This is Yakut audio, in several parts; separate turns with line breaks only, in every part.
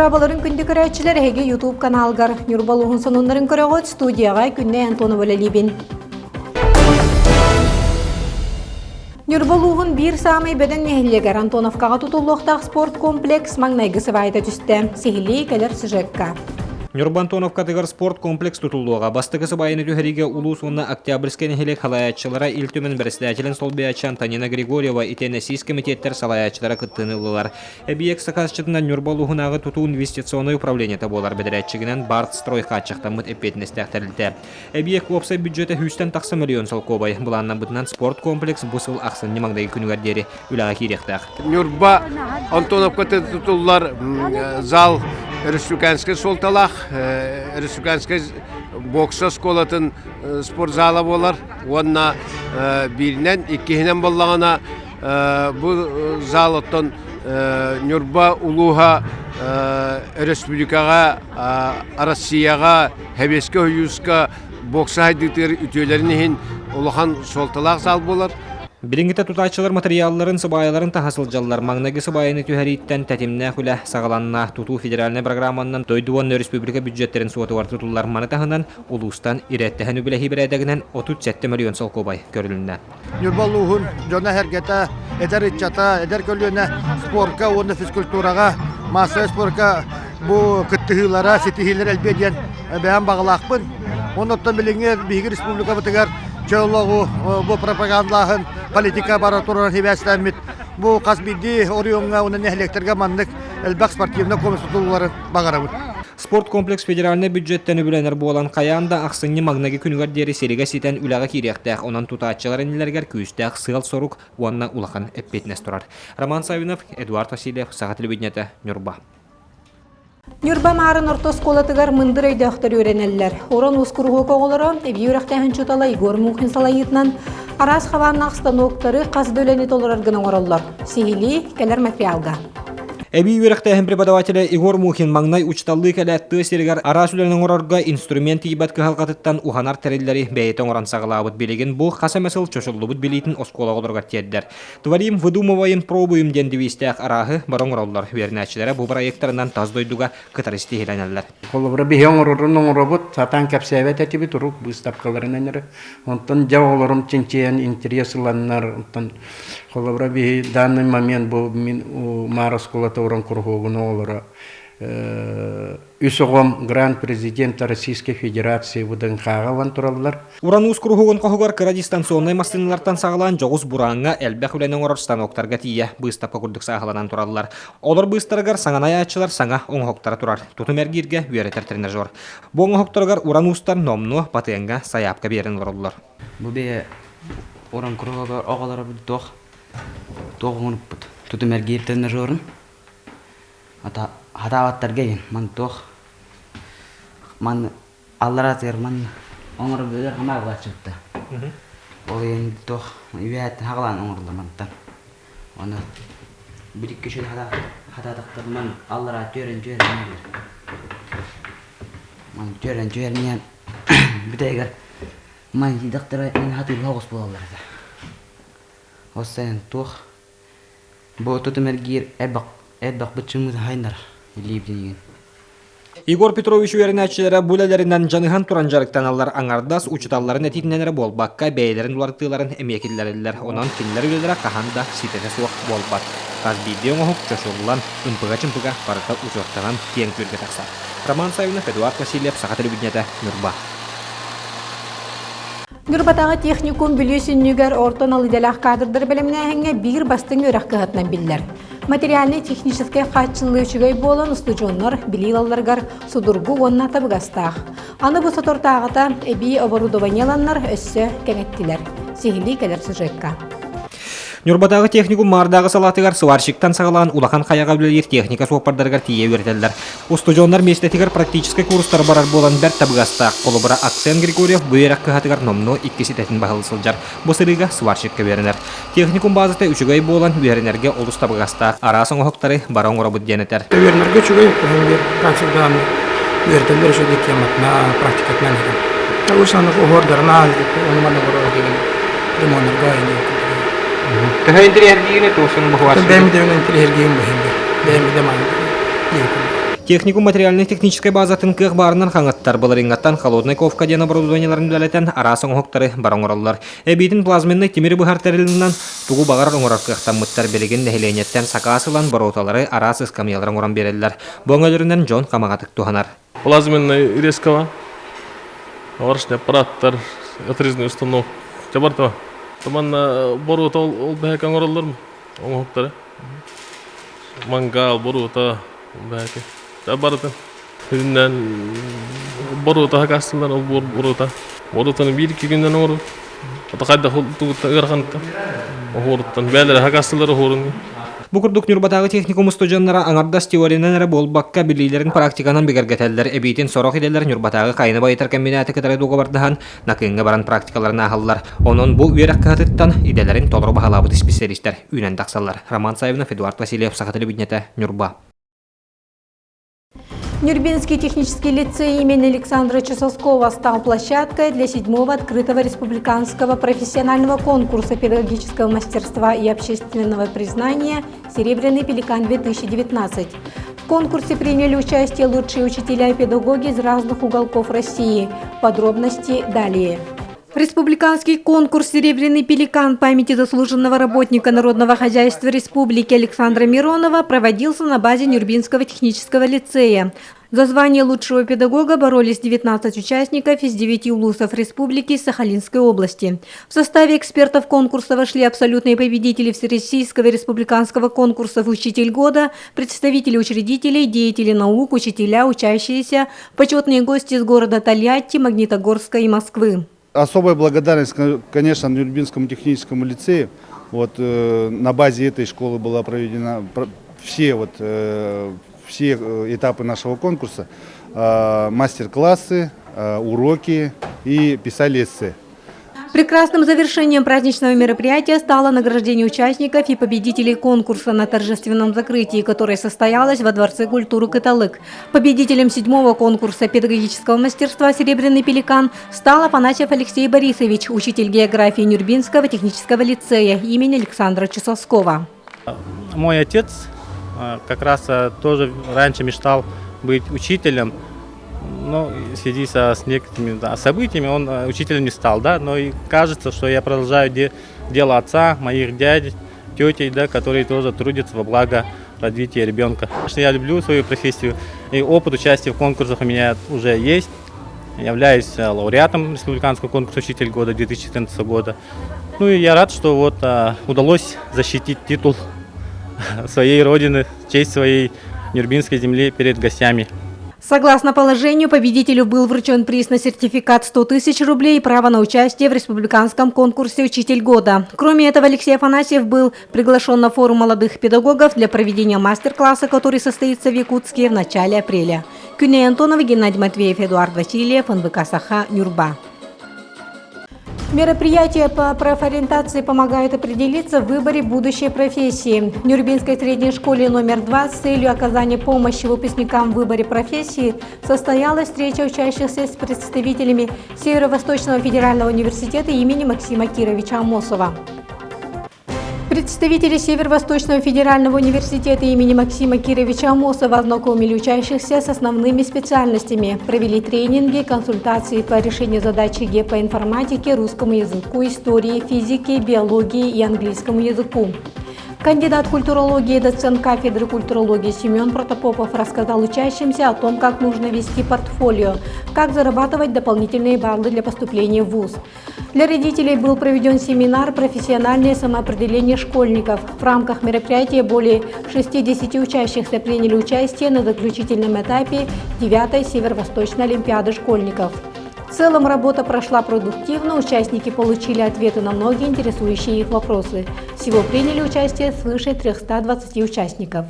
Дорооболорун күндү көрөөччүлэр, эһиги YouTube каналгар Ньурба улууһун сонуннарын көрөҕүт. Студияҕа Күннэй Антонова үлэлиибин. Ньурба улууһун биир саамай бөдөҥ нэһилиэгэр Антоновкаҕа тутуллуохтаах спорт комплекс маҥнайгы сыбаайта түстэ. Сиһилии кэлэр сюжекка.
Ньурба Антоновкатыгар спорт комплекс тутуллуоҕа. Бастакы сыбаайаны түһэриигэ улуус уонна Октябрьскай нэһилиэк халайааччылара Ил Түмэн бэрэссэдээтэлин солбуйааччы Антонина Григорьева итиэннэ сис кэмитиэттэр салайааччылара кыттыыны ыллылар. Эбийиэк сакаасчытынан Ньурба улууһунааҕы тутуу инвестиционнай управлениета буолар бэдэрээтчигинэн Бартстрой хааччахтаммыт эппиэтинэстээх тэрилтэ. Эбийиэк уопсай бюджета сүүстэн тахса мөлүйүөн солкуобай. Былааннаммытынан спорт комплекс бу сыл ахсынньы маҥнайгы күнүгэр диэри үлэҕэ киириэхтээх.
Ньурба Антоновка тутуллар зал республиканскай суолталаах, республиканскай бокса оскуолатын спортзала буолар уонна бииринэн, иккиһинэн буоллаҕына бу зал оттон Ньурба улууһа республикаҕа, Россияҕа Сэбиэскэй Сойууска бокса сайдыытыгар үтүөлэрин иһин улахан суолталаах зал буолар.
Билиҥҥитэ тутааччылар матырыйаалларын, сыбаайаларын таһа сылдьаллар. Маҥнайгы сыбаайаны түһэрииттэн тэтимнээх үлэ саҕаланна. Тутуу федеральнай программанан дойду уонна өрөспүүбүлүкэ бюджеттэрин суотугар тутуллар. Маны таһынан улуустан ирэттэһэн үбүлэһии бэрээдэгинэн 37 мөлүйүөн солкуобай көрүлүннэ.
Ньурба улууһун дьоно-сэргэтэ, эдэр ыччата, эдэр көлүөнэ спорка уонна физкультураҕа, массовай спорка бу кыттыһыылара, ситиһиилэр элбиэ диэн бэйэм баҕалаахпын. Оннуттан билиҥҥи биһиги республикабытыгар чөл олоҕу бу пропагандалааһын политика бара турар сибээстэммит. Бу хас биирдии оройуоҥҥа уонна нэһилиэктэргэ маннык элбэх спортивнай комплекс тутулларын баҕарабыт.
Спорткомплекс федеральнай бюджеттэн үбүлэнэр буолан, хайаан да ахсынньы маҥнайгы күнүгэр диэри сиригэ ситэн үлэҕэ киириэхтээх, онон тутааччылар иннилэригэр күүстээх сыал-сорук уонна улахан эппиэтинэс турар. Роман Саввинов, Эдуард Васильев, Саха телевидениетэ, Ньурба.
Ньурба Маарын орто оскуолатыгар мындыр өйдөөхтөр үөрэнэллэр. Уран уус куруһуок оҕолоро эбии үөрэхтээһин учуутала Егор Мухин салайыытынан араас хабааннаах станоктары хас да үлэни толорор гына оҥороллор. Сиһилии кэлэр материалга.
Эбии үөрэхтээһин преподавателэ Егор Мухин маҥнай учууталлыы кэлээт тыа сиригэр араас үлэни оҥорорго инструмент тиийбэт кыһалҕатыттан уһанар тэриллэри бэйэтэ оҥорон саҕалаабыт. Билигин бу хас эмэ сыл чочуллубут билиитин оскуола оҕолоругар тиэрдэр. Творим, выдумываем, пробуем диэн девизтээх арааһы бары оҥороллор. Үөрэнээччилэрэ бу бырайыактарынан тас дойдуга кытары ситиһилэнэллэр.
Холобура, биһи оҥорорун оҥоробут, сатаан кэпсээбэт этибит урук быыстапкаларынан эрэ. Онтон дьэ оҕолорум чинчийэн интерес ыланнар, онтон холобура биһи данный момент бу мин Маар оскуолата уран куруһуогун оҕолоро үс оҕом гранд-президент Российской Федерации ВДНХ-ҕа ылан тураллар.
Уран уус куруһугун хоһугар кыра дистанционнай массыыналартан саҕалаан дьоҕус бурааҥҥа элбэх үлэни оҥорор станоктарга тиийэ быыстапка курдук сааһыланан тураллар. Олор быыстарыгар саҥаны айааччылар саҥа оҥоһуктара турар. Тутум эргииргэ үөрэтэр тренажер. Бу оҥоһуктарыгар уран уустар номнуо патеҥҥа сайаапка биэрэн олороллор.
Бу бэйэ уран куруһугар оҕолоро туох туох оҥорбуппут. Тутум эргиир тренажерун хатаабаттарга игин ман туох ман аллараатыгар манна оҥорор хамаабылааччыбытта. Ол иһин туох үөһээттэн хаҕалаан оҥоруллар мантан. Оны биликки үчүн хатаатахтар ман аллараа түөрэн түөрэн ман түөрэн түөрэн бүтэйгэр ман дактара эн хатыылла оҕус буолаллар этэ. Ол сайын туох бу тутум эргиир элбэх элбэх быччыҥмыт хайнар илиибитин
Егор Петрович үөрэнээччилэрэ бу үлэлэринэн дьаныһан туран дьарыктаналлар аҥардас учууталларын этиитинэн эрэ буолбакка, бэйэлэрин уларытыыларын эмиэ киллэрэллэр. Онон кинилэр үлэлэрэ хаһан да ситэтэ суох буолбат. Хас биирдии оҥоһук чочуллан, ымпыга-чымпыга барыта учуоттанан киэҥ түүлгэ тахсар. Роман Саввинов, Эдуард Васильев, Саха телевидениетэ, Ньурба.
Ньурбатааҕы техникум Бүлүү сүнньүгэр орто анал идэлээх кадрдары бэлэмнээһиҥҥэ биир бастыҥ үөрэх кыһатынан биллэр. Материальнай-техническэй хааччыллыы үчүгэй буолан, устудьуоннар билии ылалларыгар судургу уонна табыгастаах. Аны бу соторутааҕыта эбии оборудование ыланнар өссө кэҥэттилэр. Сиһилии кэлэр сюжекка.
Ньурбатааҕы техникум Маардааҕы салаатыгар сварщиктан саҕалаан улахан хайаҕа үлэлиир техника суоппардарыгар тиийэ үөрэтэллэр. Устудьуоннар миэстэтигэр практическай курстары барар буолан бэрт табыгастаах. Холобура, Аксен Григорьев бу үөрэх кыһатыгар номнуо иккис идэтин баһылыы сылдьар. Бу сырыыга сварщикка үөрэнэр. Техникум базата үчүгэй буолан, үөрэнэргэ олус табыгастаах. Араас оҥоһуктары бары оҥоробут диэн этэр.
Үөрэнэргэ үчүгэй, биир консультант үөрэтэллэр үчүгэй тематына, практикатынан этим. Усанов уһуордарынан, ону манна деген ремоннарга
Төһө интэриэһиргиигин туохсун бу
Бэйэм дэвен интэриэһиргиим бэһин. Бэйэм де ман.
Техникум материальнай-техническэй базатын кыах баарынан хаҥаттар, былырыыҥҥаттан холоднай ковка диэн оборудованиеларын үлэлэтэн араас оҥоһуктары бары оҥороллор. Эбиитин плазменнай тимири быһар тэрилинэн тугу баҕарар оҥорор кыахтаммыттар билигин нэһилиэнньэттэн сакаас ылан боруоталары араас ыскамыйалары оҥорон биэрэллэр. Бу өҥөлөрүнэн дьон хамаҕатык туһанар.
Плазменный резкова, варочный аппараттар, отрезной установка барта. Манна боруота ол бэһэк оҥороллор оҥоһуктары. Мангал, боруота, бэһэки. Барытын. Үрүннэн боруота хакастылар ол боруота. Боруотаны биир икки күннэн оҥорор. Ата хайдах тугуттан ыараханыттан оһуоруттан бээлэрэ хакастылар оһуорун.
Бу курдук Ньурбатааҕы техникум устудьуоннара аҥардас теориянан эрэ буолбакка, билиилэрин практиканан бигэргэтэллэр. Эбиитин сорох идэлэр Ньурбатааҕы хайаны байытар кэмбинээти кытары дуогабардаһан, Накыыҥҥа баран практикаларын ааһаллар. Онон бу үөрэх кыһатыттан идэлэрин толору баһылаабыт исписэлиистэр үүнэн тахсаллар. Роман Саввинов, Эдуард Васильев, Саха телевидениетэ, Ньурба.
Нюрбинский технический лицей имени Александра Часовского стал площадкой для седьмого открытого республиканского профессионального конкурса педагогического мастерства и общественного признания «Серебряный пеликан-2019». В конкурсе приняли участие лучшие учителя и педагоги из разных уголков России. Подробности далее. Республиканский конкурс «Серебряный пеликан» памяти заслуженного работника народного хозяйства Республики Александра Миронова проводился на базе Нюрбинского технического лицея. За звание лучшего педагога боролись 19 участников из 9 улусов Республики Сахалинской области. В составе экспертов конкурса вошли абсолютные победители Всероссийского и республиканского конкурсов «Учитель года», представители учредителей, деятели наук, учителя, учащиеся, почетные гости из города Тольятти, Магнитогорска и Москвы.
Особая благодарность, конечно, Нюрбинскому техническому лицею. Вот, на базе этой школы была проведена все, вот, все этапы нашего конкурса. Мастер-классы, уроки и писали эссе.
Прекрасным завершением праздничного мероприятия стало награждение участников и победителей конкурса на торжественном закрытии, которое состоялось во Дворце культуры «Кыталык». Победителем седьмого конкурса педагогического мастерства «Серебряный пеликан» стал Афанасьев Алексей Борисович, учитель географии Нюрбинского технического лицея имени Александра Часовского.
Мой отец как раз тоже раньше мечтал быть учителем, но в связи с некоторыми, да, событиями он учителем не стал, да, но и кажется, что я продолжаю дело отца, моих дядь, тетей, да, которые тоже трудятся во благо развития ребенка. Что я люблю свою профессию, и опыт участия в конкурсах у меня уже есть. Являюсь лауреатом республиканского конкурса «Учитель года» 2014 года. Ну и я рад, что вот удалось защитить титул своей родины, честь своей Нюрбинской земли перед гостями.
Согласно положению, победителю был вручен приз на сертификат 100 тысяч рублей и право на участие в республиканском конкурсе «Учитель года». Кроме этого, Алексей Афанасьев был приглашен на форум молодых педагогов для проведения мастер-класса, который состоится в Якутске в начале апреля. Күнэ Антонова, Геннадий Матвеев, Эдуард Васильев, НВК Саха, Нюрба. Мероприятия по профориентации помогают определиться в выборе будущей профессии. В Нюрбинской средней школе номер 2 с целью оказания помощи выпускникам в выборе профессии состоялась встреча учащихся с представителями Северо-Восточного федерального университета имени Максима Кировича Амосова. Представители Северо-Восточного федерального университета имени Максима Кировича Амосова ознакомили учащихся с основными специальностями, провели тренинги, консультации по решению задач ЕГЭ по информатике, русскому языку, истории, физике, биологии и английскому языку. Кандидат культурологии, доцент кафедры культурологии Семен Протопопов рассказал учащимся о том, как нужно вести портфолио, как зарабатывать дополнительные баллы для поступления в ВУЗ. Для родителей был проведен семинар «Профессиональное самоопределение школьников». В рамках мероприятия более 60 учащихся приняли участие на заключительном этапе 9-й Северо-Восточной Олимпиады школьников. В целом работа прошла продуктивно, участники получили ответы на многие интересующие их вопросы. Всего приняли участие свыше 320 участников.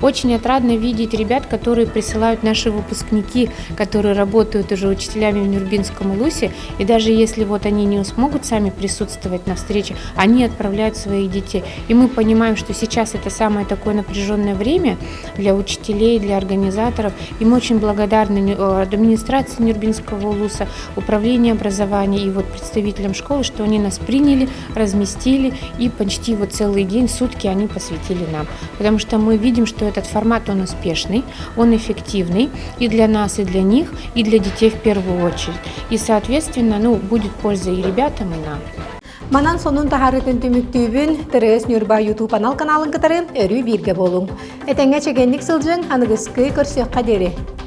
Очень отрадно видеть ребят, которые присылают наши выпускники, которые работают уже учителями в Нюрбинском улусе. И даже если вот они не смогут сами присутствовать на встрече, они отправляют своих детей. И мы понимаем, что сейчас это самое такое напряженное время для учителей, для организаторов. И мы очень благодарны администрации Нюрбинского улуса, управлению образования и вот представителям школы, что они нас приняли, разместили и почти вот целый день, сутки они посвятили нам. Потому что мы видим, что этот формат, он успешный, он эффективный и для нас, и для них, и для детей в первую очередь. И, соответственно, ну, будет польза и ребятам, и нам.
Манан сонун таһаарыытын түмүктүүбүн ТРС Ньурба YouTube анал каналын кытары өрүү бииргэ буолуҥ. Этэҥҥэ чэгиэнник сылдьыҥ, аныгыскы көрсүөххэ диэри.